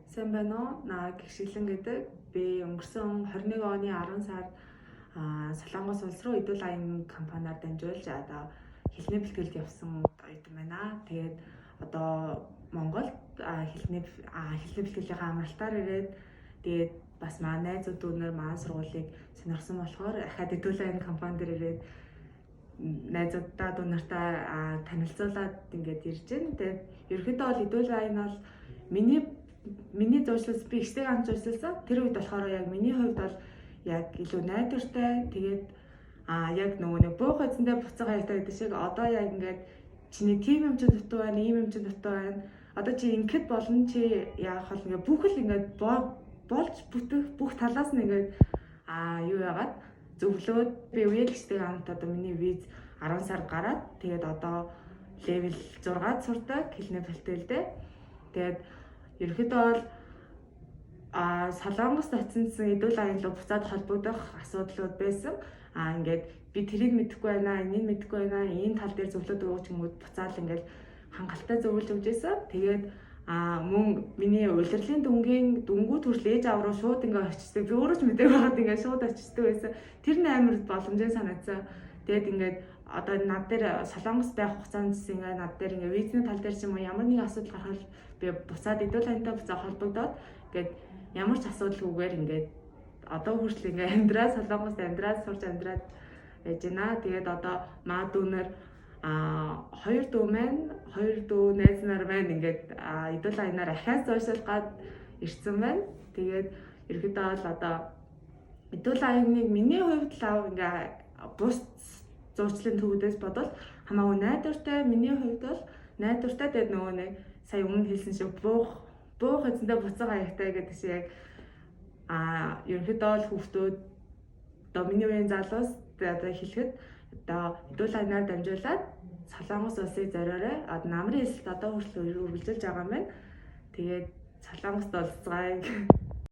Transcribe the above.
Сайн байна уу? Намайг Гэгшиглэн гэдэг. Би өнгөрсөн 21 оны 10 сард Солонгос улс руу Eduline компаниар дамжуулж одоо хэлний бэлтгэлд явсан оюутан байна. Тэгээд одоо Монголд хэлний бэлтгэлийнхээ амралтаар ирээд, тэгээд бас манай найзууд дүүнер манай сургуулийг сонирхсон болохоор ахаад Eduline компани дээр ирээд найзуудаа, дүү нартаа танилцуулаад ингээд ирж байна. Тэгээд ерөнхийдөө бол Eduline бол миний зуршлаас, би ихтэй ганц зуршилсан. Тэр үед болохоор яг миний хувьд бол яг илүү найдвартай. Тэгээд яг нөгөө нэг буух эзэндээ буцаг аятай гэдэг шиг, одоо яг ингээд чиний тим юм чинь дутуу байна, ийм юм чинь дутуу байна. Одоо чи ингэхэд болно, чи яах вэ, ингээд бүх л ингээд болж бүтэх бүх талаас нь ингээд юу яагаад зөвлөөд, би үеэлэгчтэйгээ хамт одоо миний виз 10 сар гараад, тэгээд одоо level 6 сурдаг хэлний бэлтгэлдээ. Тэгээд ерөнхийдөө бол Солонгост очисон Eduline руу буцаад холбогдох асуудлууд байсан. Ингээд би тэрийг мэдэхгүй байна, энийг мэдэхгүй байна, ийм тал дээр зөвлөд өгөөч гэмүүд буцаал ингээд хангалттай зөвлөж өгч байсан. Тэгээд мөн миний улирлын дүнгийн дүнгууд хүртэл ээж аав руу шууд ингээд очиждаг. Би өөрөө ч мэдээг байгаад ингээд шууд очиждаг байсан. Тэр нь амар боломжтой санагдсан. Тэгээд ингээд одоо над дээр Солонгос байх хугацаанд ингээд над дээр ингээд визний тал дээр ч юм уу ямар нэгэн асуудал гарахад би буцаад Eduline-тай буцаа холбогдоод, ингээд ямар ч асуудалгүйгээр ингээд одоо хүртэл ингээд амьдраад, Солонгост амьдраад, сурч амьдраад байж байна. Тэгээд одоо маа дүүнер хоёр дүү маань, хоёр дүү, найз нар маань ингээд Eduline-аар ахиас зуршил гад ирсэн байна. Тэгээд ерөнхийдөө бол одоо Eduline-ыг миний хувьд лав ингээ бус зуучлалын төвүүдээс бодвол хамаагүй найдвартай, миний хувьд бол найдвартай. Тэгээд нөгөө нэг сая өмнө хэлсэн шиг буух эзэндээ буцаага аягтай гэдэг шиг, яг ерөнхийдөө бол хүүхдүүд, одоо миний үеийн залуус одоо хэлэхэд одоо Eduline-аар дамжуулаад Солонгос улсыг зориорой. Одоо намрын элсэлт одоо хүртэл үргэлжилж байгаа юм байна. Тэгээд Солонгост уулзцгаая.